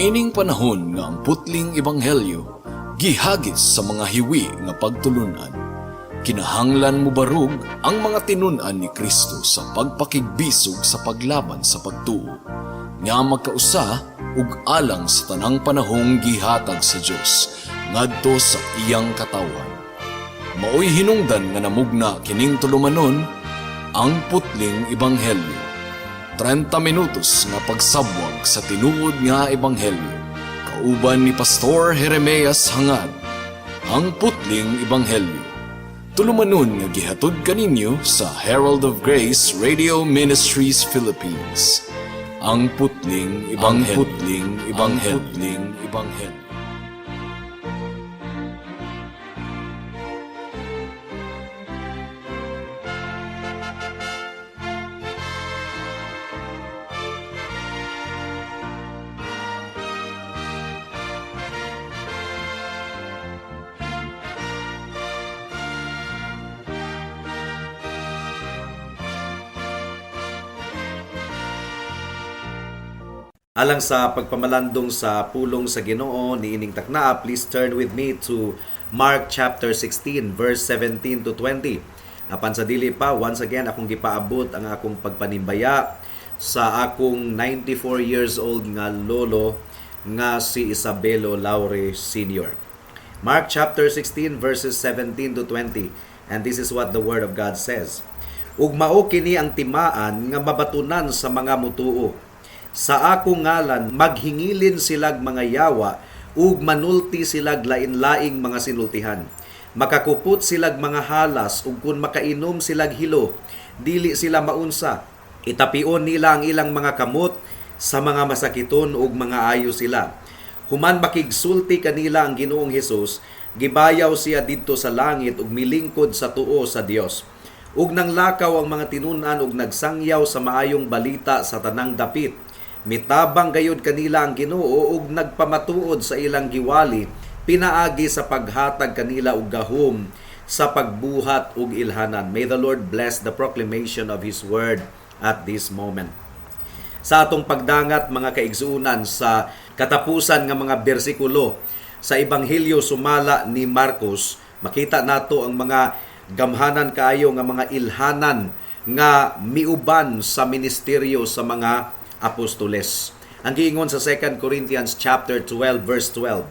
Niining panahon nga ang putling ebanghelyo gihagis sa mga hiwi nga pagtulunan, kinahanglan mobarog ang mga tinun-an ni Kristo sa pagpakigbisog sa paglaban sa pagtuo nga magkausa ug alang sa tanang panahong gihatag sa Dios ngadto sa iyang katawhan. Maoy hinungdan nga namugna kining tulumanon, Ang Putling Ebanghelyo. 30 minutos nga pagsabwag sa tinuod nga ebanghelyo. Kauban ni Pastor Jeremias Hangad. Ang Putling Ebanghelyo. Tulumanon nga gihatod kaninyo sa Herald of Grace Radio Ministries Philippines. Ang Putling Ebanghelyo. Ang Putling Ebanghelyo. Ang Putling Ebanghelyo. Alang sa pagpamalandong sa pulong sa Ginoo niining taknaa, please turn with me to Mark chapter 16 verse 17 to 20. Apan sa dili pa, once again akong gipaabot ang akong pagpanimbaya sa akong 94 years old nga lolo nga si Isabelo Laure Sr. Mark chapter 16 verses 17 to 20. And this is what the word of God says. Ug mao kini ang timaan nga mabatunan sa mga mutuo. Sa akong ngalan maghingilin silag mga yawa ug manulti silag lain-laing mga sinultihan. Makakupot silag mga halas ug kun makainom silag hilo, dili sila maunsa. Itapion nila ang ilang mga kamot sa mga masakiton ug mga ayo sila. Human makigsulti kanila ang Ginoong Hesus, gibayaw siya didto sa langit ug milingkod sa tuo sa Dios. Ug nanglakaw ang mga tinun-an ug nagsangyaw sa maayong balita sa tanang dapit. Mitabang gayud kanila ang Ginoo ug nagpamatuod sa ilang giwali pinaagi sa paghatag kanila og gahom sa pagbuhat og ilhanan. May the Lord bless the proclamation of His word at this moment. Sa atong pagdangat, mga kaigsuonan, sa katapusan nga mga bersikulo sa Ebanghelyo sumala ni Marcos, makita nato ang mga gamhanan kaayo nga mga ilhanan nga miuban sa ministeryo sa mga apostoles. Ang giingon sa 2 Corinthians chapter 12 verse 12,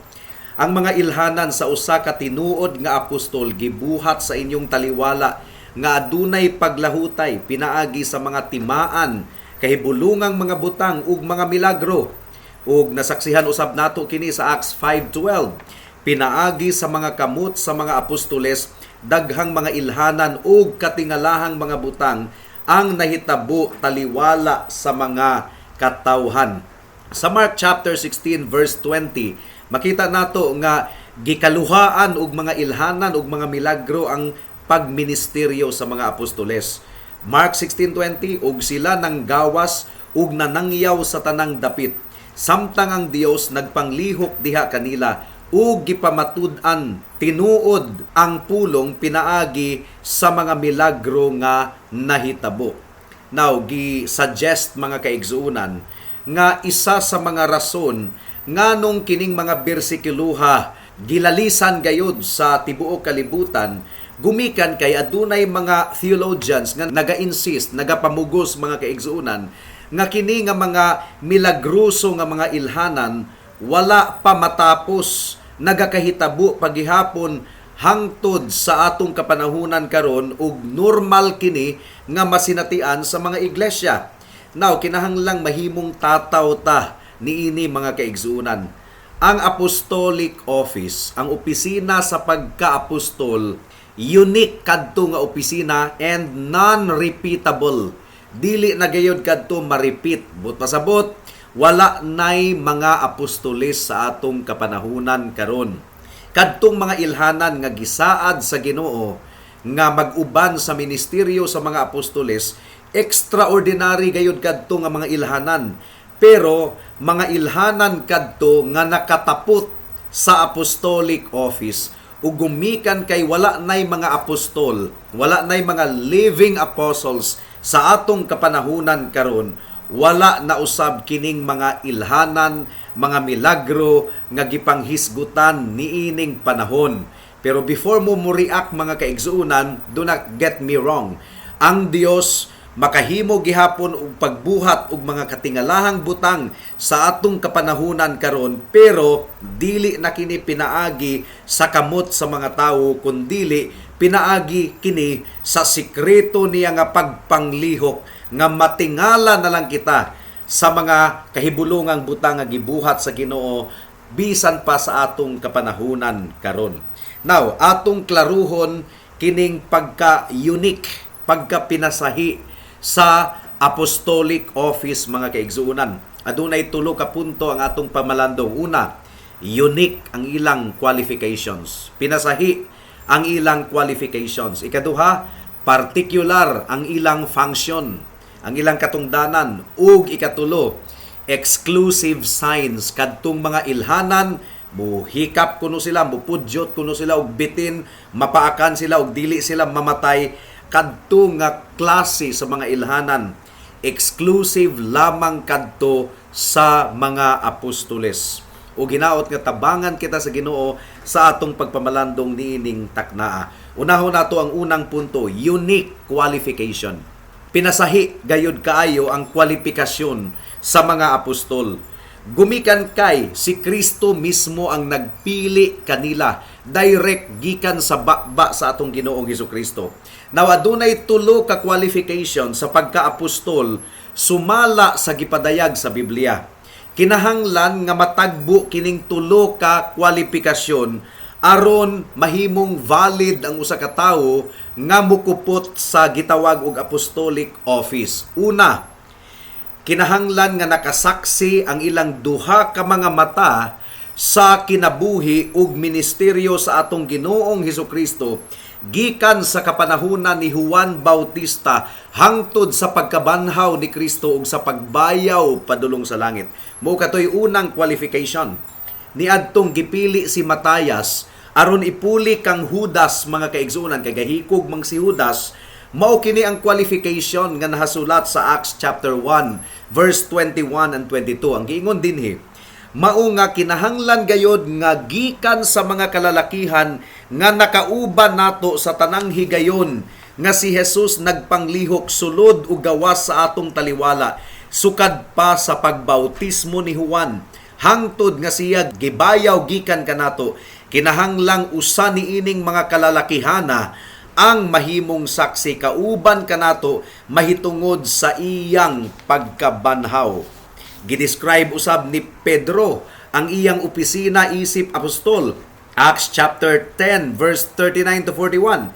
ang mga ilhanan sa usa ka tinuod nga apostol gibuhat sa inyong taliwala nga adunay paglahutay pinaagi sa mga timaan, kahibulungang mga butang ug mga milagro. Ug nasaksihan usab nato kini sa Acts 5:12. Pinaagi sa mga kamot sa mga apostoles, daghang mga ilhanan ug katingalahang mga butang ang nahitabo taliwala sa mga katawhan. Sa Mark chapter 16 verse 20, makita nato nga gikaluhaan og mga ilhanan ug mga milagro ang pagministeryo sa mga apostoles. Mark 16:20, ug sila nang gawas ug nanangyaw sa tanang dapit, samtang ang Dios nagpanglihok diha kanila ug gipamatud-an tinuod ang pulong pinaagi sa mga milagro nga nahitabo. Now, gi-suggest, mga kaigsuonan, nga isa sa mga rason nganong kining mga bersikuloha gilalisan gayud sa tibuok kalibutan gumikan kay adunay mga theologians nga naga-insist, nagapamugos, mga kaigsuonan, nga kini nga mga milagroso nga mga ilhanan wala pa matapos, nagakahitabo pagihapon hangtod sa atong kapanahunan karon ug normal kini nga masinatian sa mga iglesia. Now, kinahanglang mahimong tataw ta niini, mga kaigsuonan. Ang apostolic office, ang opisina sa pagka-apostol, unique kadto nga opisina and non-repeatable. Dili na gayod kadto ma-repeat. But pasabot, wala nay mga apostoles sa atong kapanahunan karon. Kadtong mga ilhanan nga gisaad sa Ginoo nga mag-uban sa ministeryo sa mga apostoles, extraordinary gayud kadto nga mga ilhanan. Pero mga ilhanan kadto nga nakatapot sa apostolic office ug gumikan kay wala nay mga apostol, wala nay mga living apostles sa atong kapanahunan karon, wala na usab kining mga ilhanan, mga milagro nga gipanghisgutan niining panahon. Pero before mo mo-react, mga kaigsuonan, do not get me wrong. Ang Dios makahimo gihapon og pagbuhat og mga katingalahang butang sa atong kapanahunan karon, pero dili na kini pinaagi sa kamot sa mga tawo, kundili pinaagi kini sa sikreto niya nga pagpanglihok nga matingala na lang kita sa mga kahibulungang butang nga gibuhat sa Ginoo bisan pa sa atong kapanahunan karon. Now, atong klaruhon kining pagka-unique, pagka-pinasahi sa apostolic office, mga kaigsuonan. Adunay tulo ka punto ang atong pamalandong. Una, unique ang ilang qualifications. Pinasahi ang ilang qualifications. Ikaduha, particular ang ilang function, ang ilang katungdanan. Ug ikatulo, exclusive signs, kadtong mga ilhanan, muhikap kuno sila, mupudyot kuno sila og bitin, mapaakan sila og dili sila mamatay. Kadto nga klase sa mga ilhanan, exclusive lamang kadto sa mga apostoles. O ginaot nga tabangan kita sa Ginoo sa atong pagpamalandong niining taknaa. Unahon nato ang unang punto, unique qualification. Pinasahi gayud kaayo ang kwalifikasyon sa mga apostol. Gumikan kay si Kristo mismo ang nagpili kanila, direct gikan sa baba sa atong Ginoong Hesus Kristo. Now, adunay tulo ka qualification sa pagka-apostol sumala sa gipadayag sa Biblia. Kinahanglan nga matagbo kining tulo ka kwalifikasyon aron mahimong valid ang usa ka tawo nga mukupot sa gitawag og apostolic office. Una, kinahanglan nga nakasaksi ang ilang duha ka mga mata sa kinabuhi ug ministeryo sa atong Ginoong Hesus Kristo gikan sa kapanahunan ni Juan Bautista hangtod sa pagkabanhaw ni Kristo ug sa pagbayaw padulong sa langit. Mao katoy unang qualification. Niadtong gipili si Matayas aron ipuli kang Judas, mga kaigsuonan, kay gahikog mang si Judas. Mao kini ang qualification nga nahasulat sa Acts chapter 1 verse 21 and 22. Ang giingon dinhi, mao nga kinahanglan gayod nga gikan sa mga kalalakihan nga nakauban nato sa tanang higayon nga si Jesus nagpanglihok sulod ug gawas sa atong taliwala, sukad pa sa pagbautismo ni Juan hangtod nga siya gibayaw gikan kanato, kinahanglang usa niining mga kalalakihana ang mahimong saksi kauban kanato mahitungod sa iyang pagkabanhaw. Gidescribe usab ni Pedro ang iyang opisina isip apostol. Acts chapter 10 verse 39 to 41.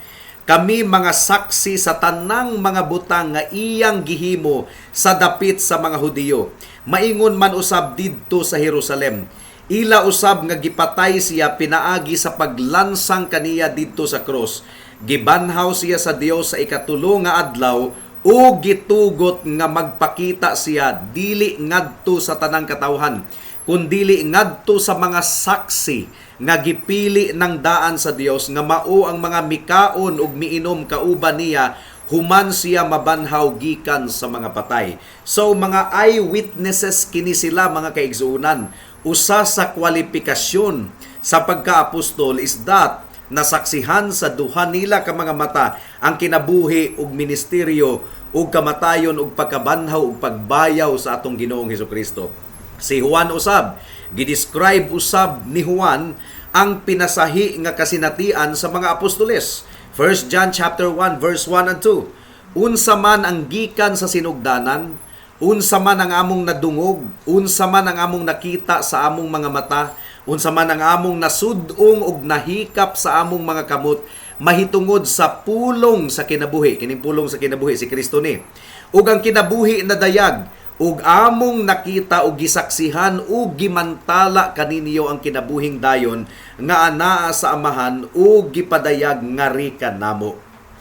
"Kami mga saksi sa tanang mga butang nga iyang gihimo sa dapit sa mga Hudiyo. Maingon man usab didto sa Jerusalem. Ila usab nga gipatay siya pinaagi sa paglansang kaniya didto sa krus. Gibanhaw siya sa Dios sa ikatulo nga adlaw o gitugot nga magpakita siya dili ngadto sa tanang katawhan, kundili ngadto sa mga saksi nga gipili ng daan sa Dios, nga mao ang mga mikaon ug miinom kauban niya human siya mabanhaw gikan sa mga patay." So mga eyewitnesses kini sila, mga kaigsuonan. Usa sa kwalifikasyon sa pagkaapostol is that nasaksihan sa duha nila ka mga mata ang kinabuhi ug ministeryo ug kamatayon ug pagkabanhaw ug pagbayaw sa atong Ginoong Hesus Kristo. Si Juan usab, gidescribe usab ni Juan ang pinasahi nga kasinatian sa mga apostoles. 1 John chapter 1 verse 1 and 2. "Unsa man ang gikan sa sinugdanan, unsa man ang among nadungog, unsa man ang among nakita sa among mga mata, unsa man ang among nasud-ong ug nahikap sa among mga kamot mahitungod sa pulong sa kinabuhi." Kining pulong sa kinabuhi, si Kristo ni. "Ug ang kinabuhi na dayag ug among nakita ug gisaksihan ug gimantala kaninyo ang kinabuhing dayon nga anaa sa Amahan ug gipadayag ngari kanamo."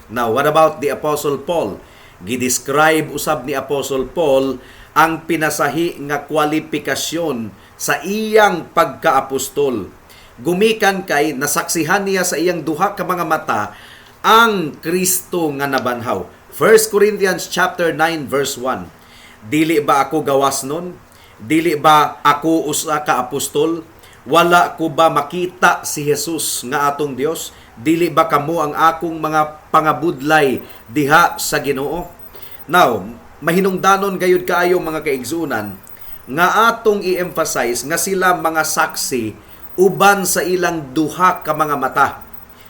Now, what about the Apostle Paul? Gidescribe usab ni Apostle Paul ang pinasahi nga kwalifikasyon sa iyang pagkaapostol. Gumikan kay nasaksihan niya sa iyang duha ka mga mata ang Kristo nga nabanhaw. 1 Corinthians chapter 9 verse 1. "Dili ba ako gawas nun? Dili ba ako usa ka apostol? Wala ko ba makita si Jesus nga atong Dios? Dili ba kamo ang akong mga pangabudlay diha sa Ginoo? Now, mahinungdanon gayud kaayo, mga kaigsuonan, nga atong i-emphasize nga sila mga saksi uban sa ilang duha ka mga mata.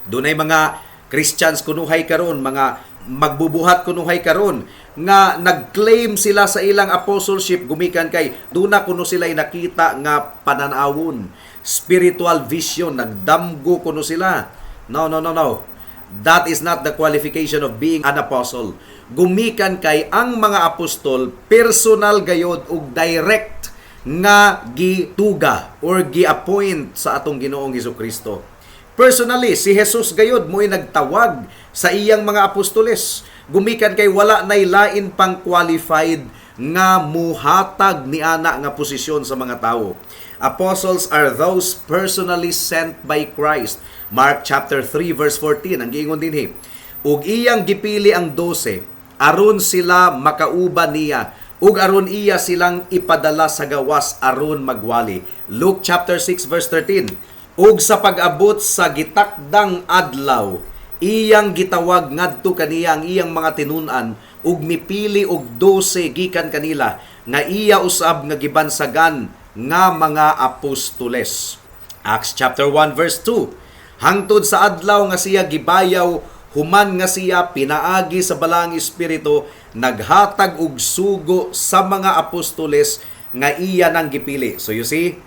Dunay mga Christians kunuhay karon, mga magbubuhat kunuhay karon nga nag-claim sila sa ilang apostleship gumikan kay duna kuno sila nakita nga pananawon, spiritual vision, nagdamgo kuno sila. No, no, no, no. That is not the qualification of being an apostle. Gumikan kay ang mga apostol, personal gayod ug direct nga gituga or gi-appoint sa atong Ginoong Kristo. Personally, si Jesus gayod mo'y nagtawag sa iyang mga apostoles. Gumikan kay wala nay lain pang qualified nga muhatag ni ana nga posisyon sa mga tawo. Apostles are those personally sent by Christ. Mark chapter 3 verse 14 ang giingon dinhi. Ug iyang gipili ang 12 aron sila makauban niya ug aron iya silang ipadala sa gawas aron magwali. Luke chapter 6 verse 13. Ug sa pag-abot sa gitakdang adlaw, iyang gitawag ngadto kaniya ang iyang mga tinun-an ug mipili og 12 gikan kanila nga iya usab nga gibansagan nga mga apostoles. Acts chapter 1 verse 2. Hangtod sa adlaw nga siya gibayaw, human nga siya pinaagi sa Balaang Espiritu naghatag og sugo sa mga apostoles nga iya nang gipili. So you see,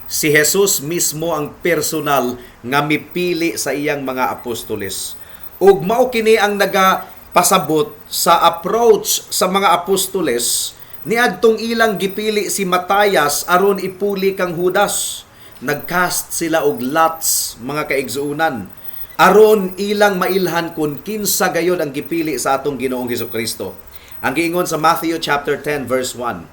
si Jesus mismo ang personal nga mipili sa iyang mga apostoles. Ug mao kini ang nagapasabot sa approach sa mga apostoles niadtong ilang gipili si Matthias aron ipuli kang Judas. Nagcast sila og lots, mga kaigsuonan, aron ilang mailhan kung kinsa gayod ang gipili sa atong Ginoong Kristo. Ang giingon sa Matthew chapter 10 verse 1.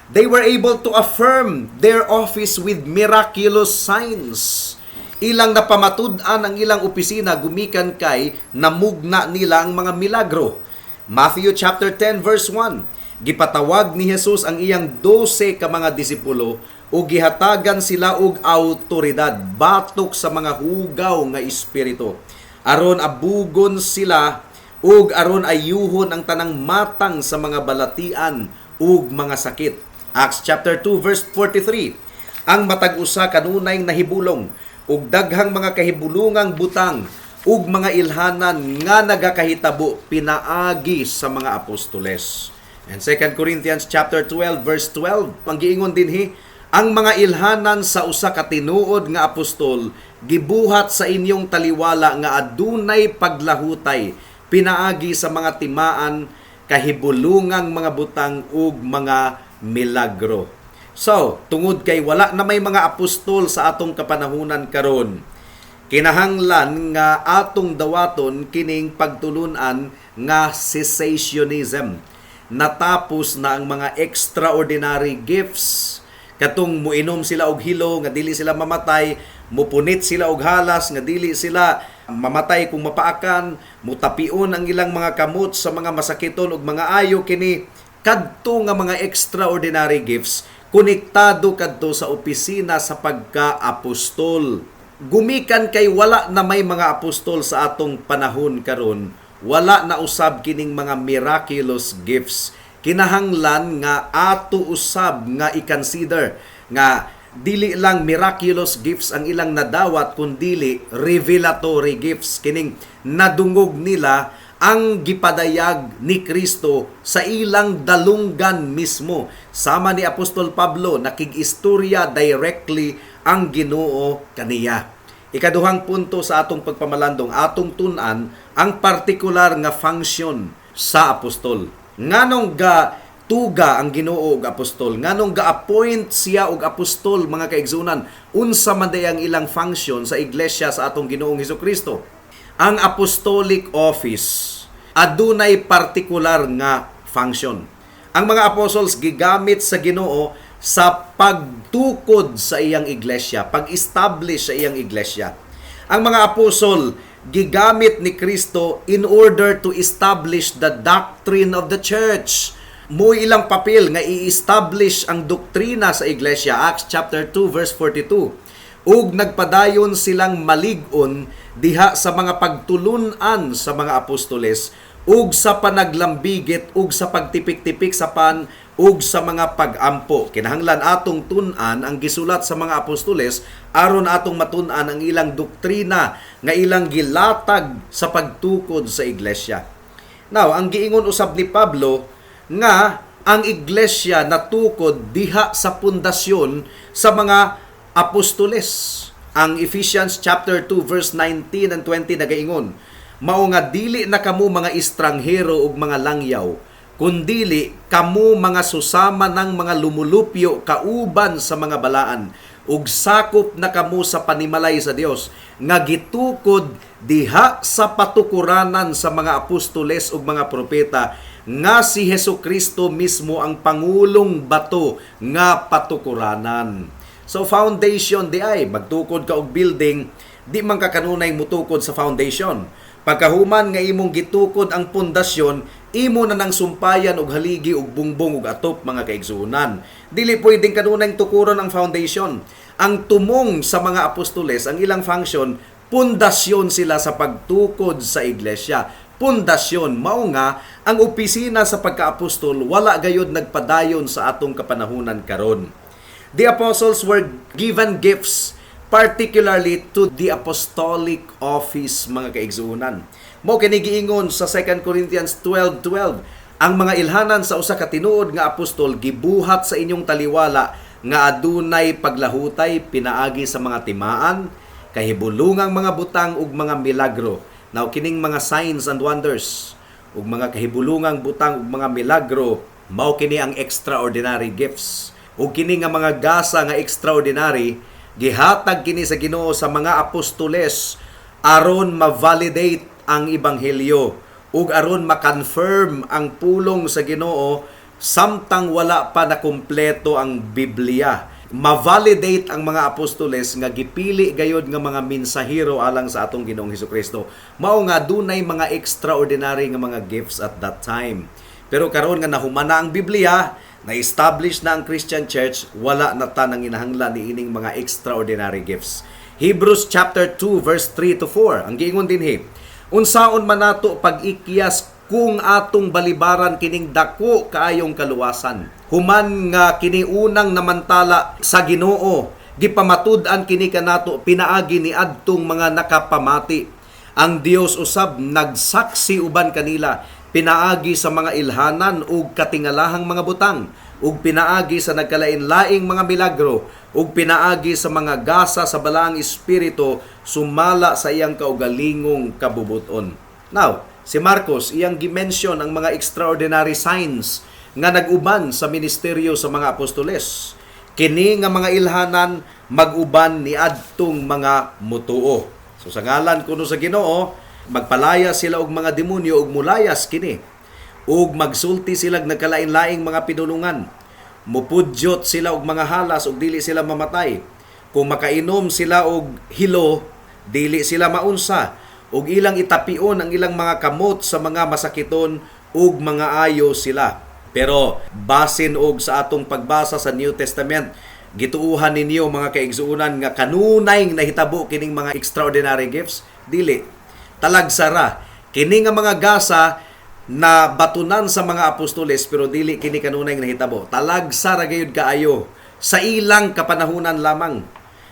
They were able to affirm their office with miraculous signs. Ilang napamatud-an ang ilang opisina gumikan kay namugna nila ang mga milagro. Matthew chapter 10 verse 1. Gipatawag ni Jesus ang iyang 12 ka mga disipulo ug gihatagan sila og awtoridad batok sa mga hugaw nga espiritu, aron abugon sila ug aron ayuhon ang tanang matang sa mga balatian ug mga sakit. Acts chapter 2 verse 43. Ang matag usa kanunay nahibulong ug daghang mga kahibulungang butang ug mga ilhanan nga nagakahitabo pinaagi sa mga apostoles. And 2 Corinthians chapter 12 verse 12, ang giingon dinhi, ang mga ilhanan sa usa ka tinuod nga apostol gibuhat sa inyong taliwala nga adunay paglahutay pinaagi sa mga timaan, kahibulungang mga butang ug mga milagro. So, tungod kay wala na may mga apostol sa atong kapanahunan karon, kinahanglan nga atong dawaton kining pagtulunan nga cessationism. Natapos na ang mga extraordinary gifts, katong muinom sila og hilo nga dili sila mamatay, mupunit sila og halas nga dili sila mamatay kung mapaakan, mutapion ang ilang mga kamot sa mga masakiton og mga ayo. Kini kadto nga mga extraordinary gifts, konektado kadto sa opisina sa pagka-apostol. Gumikan kay wala na may mga apostol sa atong panahon karon, wala na usab kining mga miraculous gifts. Kinahanglan nga ato usab nga i-consider nga dili lang miraculous gifts ang ilang nadawat kundili revelatory gifts, kining nadungog nila ang gipadayag ni Kristo sa ilang dalunggan mismo. Sama ni Apostol Pablo, nakig-istorya directly ang Ginoo kaniya. Ikaduhang punto sa atong pagpamalandong, atong tun-an ang partikular nga function sa apostol. Nganong ga tuga ang Ginoo og apostol? Nganong ga-appoint siya og apostol, mga kaigsuonan? Unsa man day ang ilang function sa iglesia sa atong Ginoong Kristo? Ang apostolic office adunay partikular nga function. Ang mga apostles gigamit sa Ginoo sa pagtukod sa iyang iglesia, pag-establish sa iyang iglesia. Ang mga apostol gigamit ni Kristo in order to establish the doctrine of the church. Mo ilang papel nga i-establish ang doktrina sa iglesia, Acts chapter 2 verse 42. Ug nagpadayon silang malig-on diha sa mga pagtulun-an sa mga apostoles ug sa panaglambigit ug sa pagtipik-tipik sa pan ug sa mga pag-ampo. Kinahanglan atong tun-an ang gisulat sa mga apostoles aron atong matun-an ang ilang doktrina nga ilang gilatag sa pagtukod sa iglesia. Now, ang giingon usab ni Pablo nga ang iglesia natukod diha sa pundasyon sa mga apostoles. Ang Ephesians chapter 2 verse 19 and 20 nagaingon, "Mao nga dili na kamo mga estranghero ug mga langyaw, kundili kamo mga susama ng mga lumulupyo kauban sa mga balaan, ug sakop na kamo sa panimalay sa Dios nga gitukod diha sa patukuranan sa mga apostoles ug mga propeta, nga si Hesus Kristo mismo ang pangulong bato nga patukuranan." So foundation di ay magtukod ka og building, di man ka kanunay mutukod sa foundation. Pagkahuman nga imong gitukod ang pundasyon, imo na nang sumpayan og haligi og bungbong ug atop, mga kaigsuonan. Dili pwedeng kanunay tukuron ang foundation. Ang tumong sa mga apostoles, ang ilang function, pundasyon sila sa pagtukod sa iglesia. Pundasyon, mao nga ang opisina sa pagkaapostol wala gayod nagpadayon sa atong kapanahunan karon. The apostles were given gifts, particularly to the apostolic office, mga kaigsuonan. Mao kini giingon sa 2 Corinthians 12:12, "Ang mga ilhanan sa usa ka tinuod nga apostol gibuhat sa inyong taliwala nga adunay paglahutay pinaagi sa mga timaan, kahibulungang mga butang ug mga milagro." Now, kining mga signs and wonders ug mga kahibulungang butang ug mga milagro, mao kini ang extraordinary gifts. Ug kini nga mga gasa nga extraordinary, gihatag kini sa Ginoo sa mga apostoles aron ma-validate ang ebanghelyo ug aron ma-confirm ang pulong sa Ginoo samtang wala pa na kumpleto ang Biblia. Ma-validate ang mga apostoles nga gipili gayod nga mga mensahero alang sa atong Ginoong Hesukristo. Mao nga dunay mga extraordinary nga mga gifts at that time. Pero karon nga nahumana ang Biblia, na-establish na ang Christian Church, wala na ta nang inahanglan ni ining mga extraordinary gifts. Hebrews chapter 2 verse 3 to 4. Ang giingon dinhi, "Unsaon man nato pag-ikyas kung atong balibaran kining dako kaayong kaluwasan? Human nga kini unang namantala sa Ginoo, gipamatud-an kini kanato pinaagi ni adtong mga nakapamati. Ang Dios usab nagsaksi uban kanila pinaagi sa mga ilhanan ug katingalahang mga butang ug pinaagi sa nagkalain-laing mga milagro ug pinaagi sa mga gasa sa Balaang Espiritu sumala sa iyang kaugalingong kabubuton." Now, si Marcos, iyang gimension ang mga extraordinary signs nga nag-uban sa ministeryo sa mga apostoles. Kini nga mga ilhanan mag-uban ni adtong mga mutuo. So sa ngalan kuno sa Ginoo, magpalayas sila og mga demonyo ug mulayas kini. Ug magsulti sila og nagkalain-laing mga pinulungan. Mupudyot sila og mga halas ug dili sila mamatay. Kung makainom sila og hilo, dili sila maunsa. Ug ilang itapion ang ilang mga kamot sa mga masakiton ug mga ayo sila. Pero basin og sa atong pagbasa sa New Testament, gituuhan ninyo, mga kaigsuonan, nga kanunay nahitabo kining mga extraordinary gifts? Dili. Talagsara. Kini nga mga gasa na batunan sa mga apostoles, pero dili kini kanunay nahitabo. Talagsa ra gayud kaayo sa ilang kapanahunan lamang.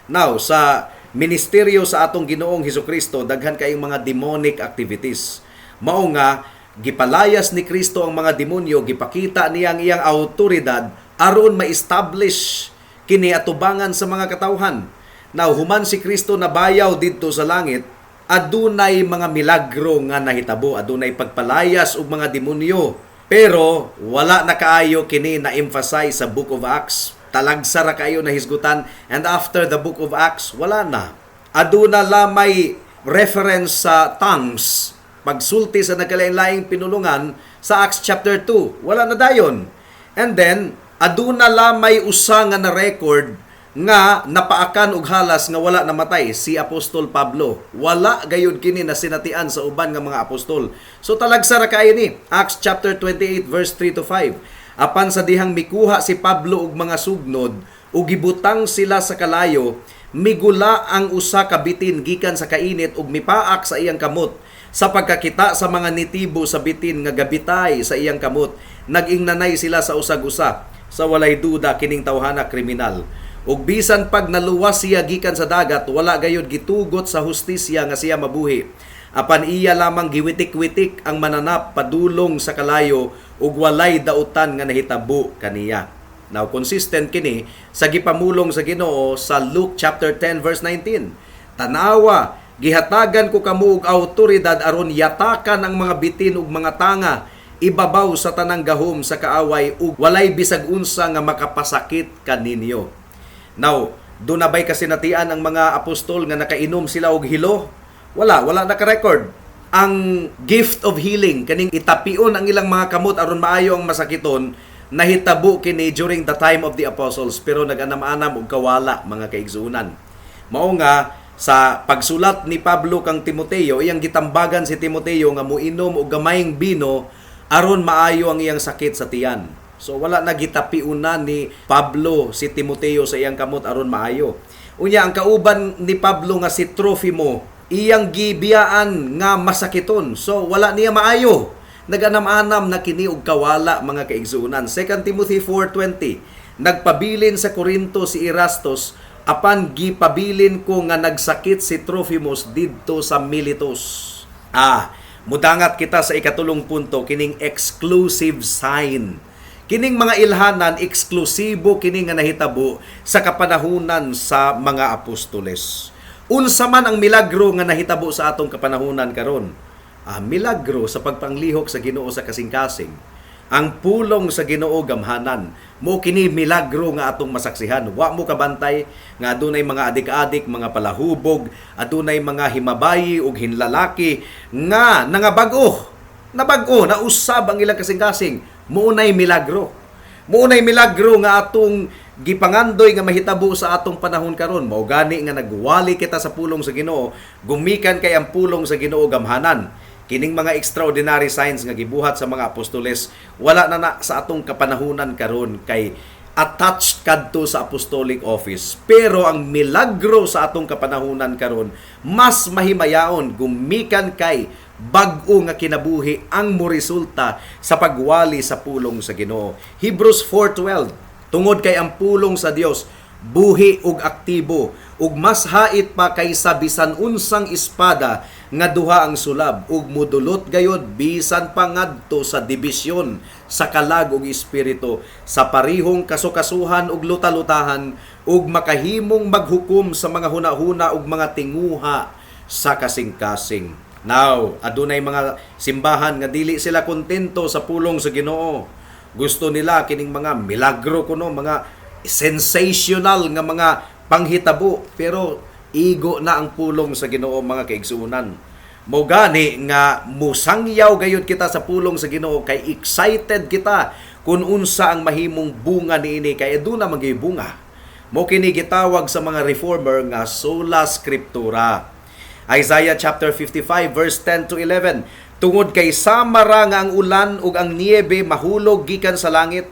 Now, sa ministeryo sa atong Ginoong Hesukristo, daghan kayong mga demonic activities. Mao nga gipalayas ni Kristo ang mga demonyo, gipakita niya ang iyang autoridad aron ma-establish kini atubangan sa mga katawhan. Now, human si Kristo nabayaw didto sa langit, adunay mga milagro nga nahitabo, adunay pagpalayas og mga demonyo. Pero wala na kaayo kini na emphasize sa Book of Acts. Talagsa ra kaayo na hisgutan, and after the Book of Acts, wala na. Aduna lamay reference sa tongues, pagsulti sa nagkalain-laing pinulungan sa Acts chapter 2. Wala na dayon. And then aduna lamay usa nga na record nga napaakan og halas nga wala namatay, si Apostol Pablo. Wala gayud kini na sinatian sa uban nga mga apostol. So talagsa ra kaayo ni Acts chapter 28 verse 3 to 5. Apan sa dihang mikuha si Pablo og mga sugnod ug gibutang sila sa kalayo, migula ang usa ka bitin gikan sa kainit ug mipaak sa iyang kamot. Sa pagkakita sa mga nitibo sa bitin nga gabitay sa iyang kamot, nag-ingnanay sila sa usag-usa, "Sa walay duda kining tawhana kriminal. Ug bisan pag naluwas siya gikan sa dagat, wala gayud gitugot sa hustisya nga siya mabuhi." Apan iya lamang giwitik-witik ang mananap padulong sa kalayo ug walay dautan nga nahitabo kaniya. Now, consistent kini sa gipamulong sa Ginoo sa Luke chapter 10 verse 19. "Tanawa, gihatagan ko kamo og awtoridad aron yatakan ang mga bitin ug mga tanga ibabaw sa tanang gahom sa kaaway, ug walay bisag unsa nga makapasakit kaninyo." Now, duna bay kasinatian ang mga apostol nga nakainom sila og hilo? Wala, wala naka-record. Ang gift of healing, kaning itapion ang ilang mga kamot aron maayo ang masakiton, nahitabo kini during the time of the apostles, pero nag-anam-anam og kawala, mga kaigsuonan. Mao nga sa pagsulat ni Pablo kang Timoteo, iyang gitambagan si Timoteo nga muinom og gamayng bino aron maayo ang iyang sakit sa tiyan. So wala na gitapiunan ni Pablo si Timoteo sa iyang kamot aron maayo. Unya, ang kauban ni Pablo nga si Trofimo, iyang gibiyaan nga masakiton. So wala niya maayo. Naganam-anam na kini og kawala, mga kaigsuonan. 2 Timothy 4:20: "Nagpabilin sa Corinto si Erastus, apan gipabilin ko nga nagsakit si Trofimus didto sa Miletus." Mudangat kita sa ikatulong punto, kining exclusive sign. Kining mga ilhanan, eksklusibo kini nga nahitabo sa kapanahunan sa mga apostoles. Unsa man ang milagro nga nahitabo sa atong kapanahunan karon? Milagro sa pagpanglihok sa Ginoo sa kasing-kasing. Ang pulong sa Ginoo gamhanan. Mo kini milagro nga atong masaksihan. Wa mo kabantay nga adunay mga adik-adik, mga palahubog, adunay mga himabayi ug hinlalaki nga nangabag-o. Nabag-o, nausab ang ilang kasing-kasing. Muunay milagro. Muunay milagro nga atong gipangandoy nga mahitabo sa atong panahon karon. Mao gani nga nagwali kita sa pulong sa Ginoo, gumikan kay ang pulong sa Ginoo gamhanan. Kining mga extraordinary signs nga gibuhat sa mga apostoles, wala na na sa atong kapanahunan karon kay attached kadto sa apostolic office. Pero ang milagro sa atong kapanahunan karon mas mahimayaon, gumikan kay bag-o nga kinabuhi ang moresulta sa pagwali sa pulong sa Ginoo. Hebrews 4:12: "Tungod kay ang pulong sa Dios buhi ug aktibo ug mas hait pa kaysa bisan unsang espada nga duha ang sulab, ug mudulot gayod bisan pa ngadto sa dibisyon sa kalag ug espiritu, sa parihong kasukasuhan ug lutalutahan, ug makahimong maghukom sa mga hunahuna ug mga tinguha sa kasing-kasing." Now, adunay mga simbahan nga dili sila kontento sa pulong sa Ginoo. Gusto nila kining mga milagro kuno, mga sensational nga mga panghitabo, pero igo na ang pulong sa Ginoo, mga kaigsuonan. Mo gani nga musangyaw gayud kita sa pulong sa Ginoo kay excited kita kung unsa ang mahimong bunga niini, kay aduna man gyud bunga. Mo kini gitawag sa mga reformer nga sola scriptura. Isaiah chapter 55 verse 10 to 11: "Tungod kay sama ra nga ang ulan ug ang niebe mahulog gikan sa langit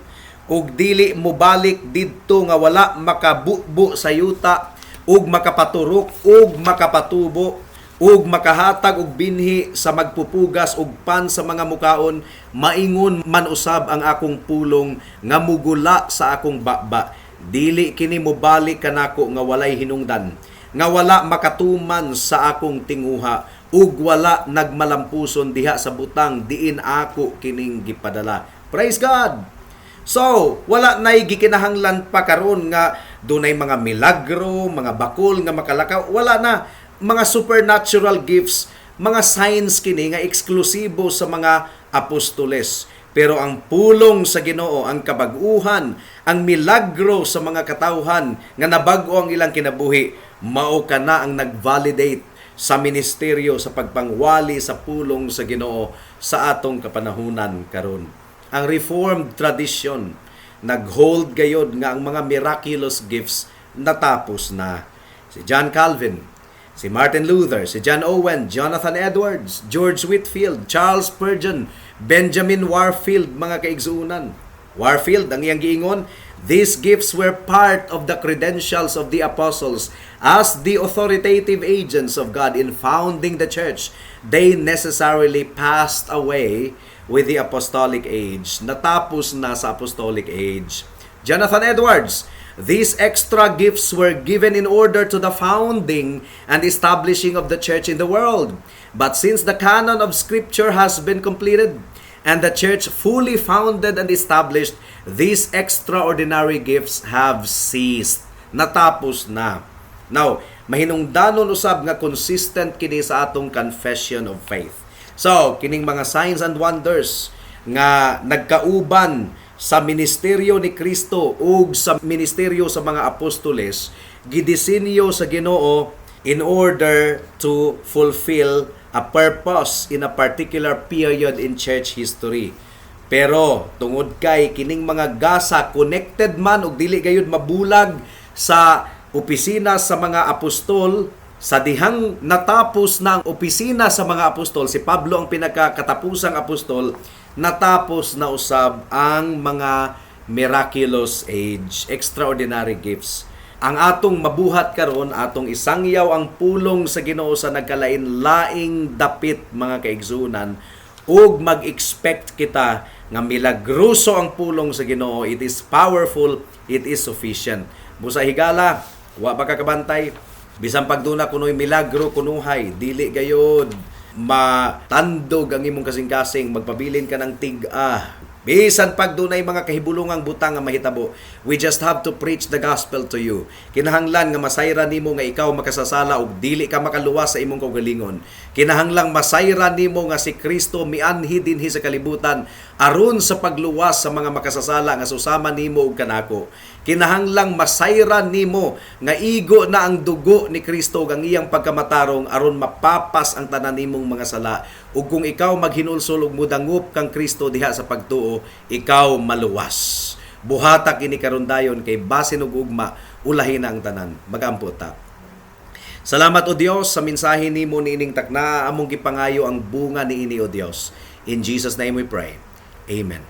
ug dili mobalik didto nga wala makabubo sa yuta ug makapaturok ug makapatubo ug makahatag og binhi sa magpupugas ug pan sa mga mukaon, maingon man usab ang akong pulong nga mugula sa akong baba. Dili kini mobalik kanako nga walay hinungdan, nga wala makatuman sa akong tinguha ug wala nagmalampuson diha sa butang diin ako kining gipadala." Praise God. So, wala nay gikinahanglan pa karon nga dunay mga milagro, mga bakol nga makalakaw, wala na mga supernatural gifts, mga signs kini nga eksklusibo sa mga apostoles. Pero ang pulong sa Ginoo, ang kabag-uhan, ang milagro sa mga katawhan nga nabag-o ang ilang kinabuhi, mao kana ang nag-validate sa ministeryo sa pagpangwali sa pulong sa Ginoo sa atong kapanahunan karon. Ang Reformed tradition nag-hold gayod nga ang mga miraculous gifts natapos na. Si John Calvin, si Martin Luther, si John Owen, Jonathan Edwards, George Whitefield, Charles Spurgeon, Benjamin Warfield, mga kaigsuunan. Warfield, ang iyang giingon, "These gifts were part of the credentials of the apostles as the authoritative agents of God in founding the church. They necessarily passed away with the apostolic age." Natapos na sa apostolic age. Jonathan Edwards, "These extra gifts were given in order to the founding and establishing of the church in the world. But since the canon of Scripture has been completed and the church fully founded and established, these extraordinary gifts have ceased." Natapos na. Now, mahinungdanon usab nga consistent kini sa atong confession of faith. So, kining mga signs and wonders nga nagkauban sa ministeryo ni Kristo ug sa ministeryo sa mga apostoles, gidisenyo sa Ginoo in order to fulfill a purpose in a particular period in church history. Pero tungod kay kining mga gasa connected man ug dili gayud mabulag sa opisina sa mga apostol, sa dihang natapos na ang opisina sa mga apostol, si Pablo ang pinakakatapusang apostol, natapos na usab ang mga miraculous age, extraordinary gifts. Ang atong mabuhat karon, atong isangyaw ang pulong sa Ginoo sa nagkalain-laing dapit, mga kaigsunan, ug mag-expect kita nga milagroso ang pulong sa Ginoo. It is powerful, it is sufficient. Busa higala, wa ba ka kabantay? Bisan pagduna kunoy milagro kunuhay, dili gayod matandog ang imong kasing-kasing, magpabilin ka ng tig-a. Bisan pag dunay mga kahibulungang butang nga mahitabo, we just have to preach the gospel to you. Kinahanglan nga masayran nimo nga ikaw makasasala ug dili ka makaluwas sa imong kaugalingon. Kinahanglang masayran nimo nga si Kristo mianhi dinhi sa kalibutan aron sa pagluwas sa mga makasasala nga susama nimo ug kanako. Kinahanglang masayran nimo nga igo na ang dugo ni Kristo ug ang iyang pagkamatarong aron mapapas ang tanan nimong mga sala. Ug kung ikaw maghinulsol ug mudangop kang Kristo diha sa pagtuo, ikaw maluwas. Buhata kini karon dayon kay basin og ugma, ulahi na ang tanan. Magampo ta. Salamat, O Dios, sa mensahe nimo niining takna. Among gipangayo ang bunga niini, O Dios. In Jesus' name we pray. Amen.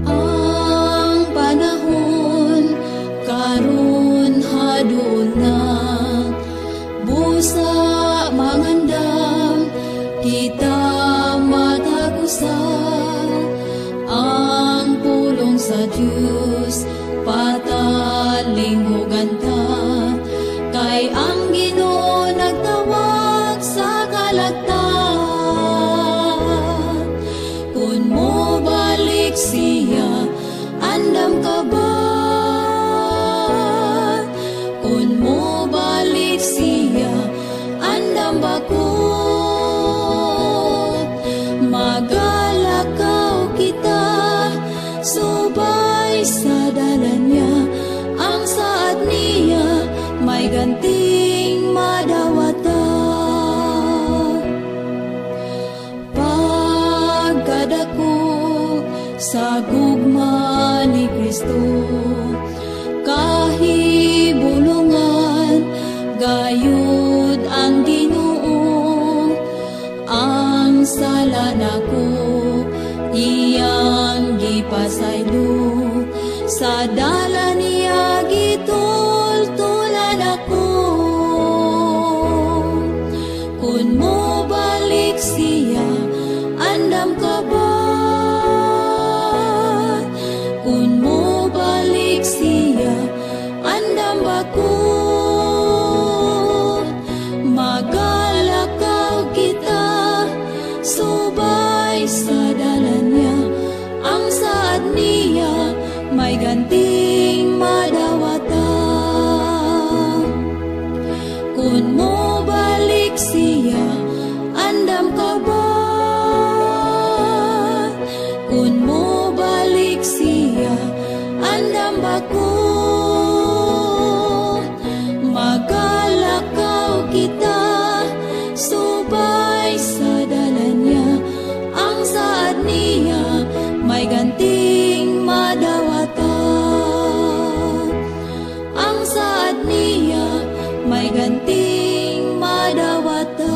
Ang panahon karon haduol na, busa mangandam kita matag usa. Ang pulong sa Dios patalinghugan ta, kay ang Ginoo nagtawag sa kalagtan. Kun mo balik siya, andam ka ba? Kun mo balik siya, andam ba ko? Magalakaw kita subay sa dalan niya, ang saad niya may ganting madawata. Pagkadako sa gugma ni Kristo, kahibulungan gayud ang Ginoo. Ang sala nako iyang gipasaylo, sa dala niya gitultulan ako. Kun mo balik siya, andam ka ba? Kun mo balik siya, andam ba ko? Magalakaw kita subay sa dalan niya, ang saad niya may ganting madawata. Kun mo balik siya, andam ka ba? saad niya, may ganting madawatan.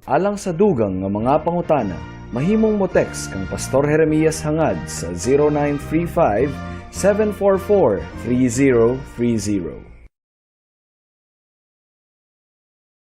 Alang sa dugang nga mga pangutana, mahimong mo text kang Pastor Jeremias Hangad sa 0935 744 3030.